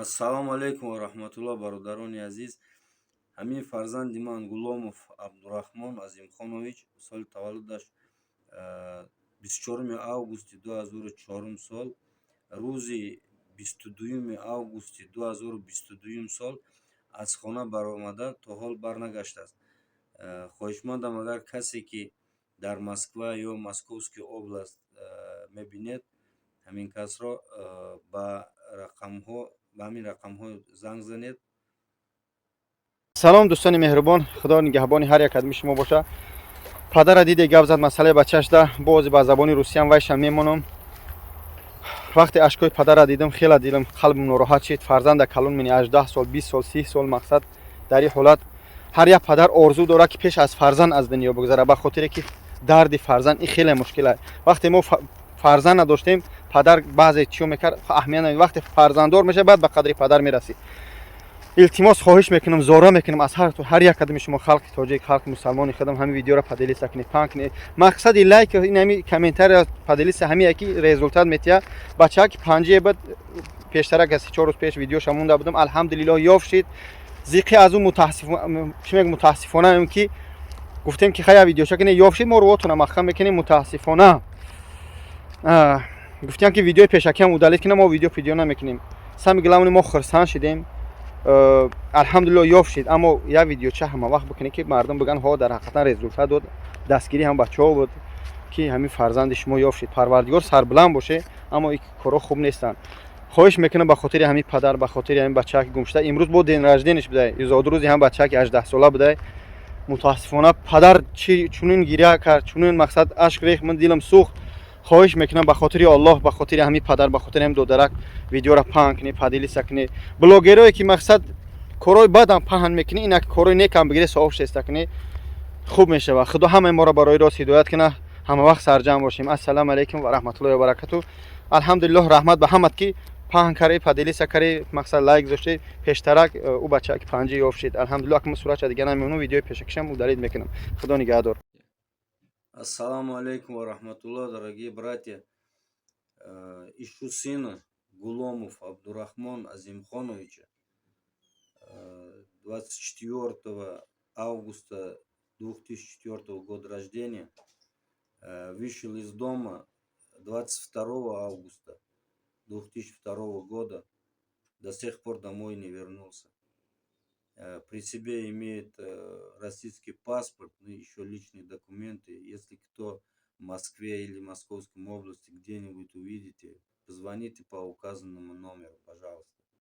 Ассалому алайкум ва раҳматуллоҳ, бародарони азиз. Ҳамин фарзанди ман, Гуломов Абдурахмон Азимхонович, соли таваллудаш 24 августи 2004 сол, рӯзи 22 августи 2022 сол аз хона баромада, то ҳол барнагаштааст. Хоҳишмандам, агар касе ки дар Москва ё Московский область мебинед ҳамин касро, ба ҳамин рақамҳо занг занед. Салом, дӯстони меҳрубон, Худо нигаҳбони ҳар як адами шумо боша. Падара диде, гап зад масъалаи бачашда, бози ба забони русиям вайшам мемонам. Вақте ашкои падара дидам, хела дилам, қалбам нороҳат шид. Фарзанда калон мени, 18 сол, 20 сол, 30 сол. Мақсад, дар ин ҳолат ҳар як падар орзу дорад, ки пеш аз фарзанд аз дунё бигзара, ба хотире ки дарди фарзанд ин хеле мушкил аст. Вақте мо фарзанд надоштем, падар баъзе чиё мекард, аҳамият. Вақте фарзанддор мешавад, баъд ба қадри падар мерасӣ. Илтимос, хоҳиш мекунам, зора мекунам аз ҳар як қадами шумо, халқи тоҷик, халқи мусалмони худам, ҳамин видеоро поделиться кунед, паҳн кунед. Мақсади лайк, ин ҳами комментария, поделиться ҳами яки результат метиҳад. Бачаки панҷие бад, пештарак аз 4 рӯз пеш видеоша монда будам, алҳамдулиллоҳ, ёфт шид. Зиқи аз ӯ мутаассифона, ки гуфтем, ки хая, видеоша кине, ёфт шид, мо рӯотона махкам мекунем. Мутаассифона, гуфтем, ки видеои пешакиам удалить кунам, мо видео намекунем. Самое главное, мо хурсанд шидем, алҳамдулилло, ёфт шид. Аммо як видеоча ҳама вақт бикунед, ки мардум бигӯянд: ҳо, дар ҳақиқатан результат дод, дастгирӣ ҳам бачаҳо буд, ки ҳамин фарзанди шумо ёфт шид. Парвардигор сарбуланд боше, аммо ин корҳо хуб нестанд. Хоҳиш мекунам, ба хотири ҳамин падар, ба хотири ҳамин бачаа, ки гум шуда. Имрӯз бо день рождения ш будай, зодрӯзи ҳам бачаа, ки 18сола будай. Мутаассифона, падар чи чунин гиря кард, чунин, мақсад, ашк рехт, ман дилам сӯхт. Хоҳиш мекунам, ба хотири Оллоҳ, ба хотири ҳамин падар, ба хотири ҳамин додарак видеоро паҳн кунед, поделиться кунед. Блогерое ки, мақсад, корҳои бадам паҳн мекунӣ, инак корҳои некам бигире, сообщество кунӣ, хуб мешавад. Худо ҳамаи моро барои рост ҳидоят кунад, ҳама вақт сарҷамъ бошем. Ассалому алайкум ва раҳматуллоҳи ва баракату. Алҳамдулиллоҳ, раҳмат ба ҳамат, ки паҳн карӣ, поделиться карӣ, мақсад, лайк гузошти. Пештарак ӯ бача ки панҷи ёфт шид, алҳамдулиллоҳ. Акма суратша дига намемонам, видеои пешакишам удалить мекунам. Худо нигаҳдор. Ассаламу алейкум ва рахматуллах, дорогие братья. Ищу сына, Гуломов Абдурахмон Азимхоновича. 24 августа 2004 года рождения. Вышел из дома 22 августа 2002 года. До сих пор домой не вернулся. При себе имеет российский паспорт, ну еще личные документы. Если кто в Москве или Московском области где-нибудь увидите, позвоните по указанному номеру, пожалуйста.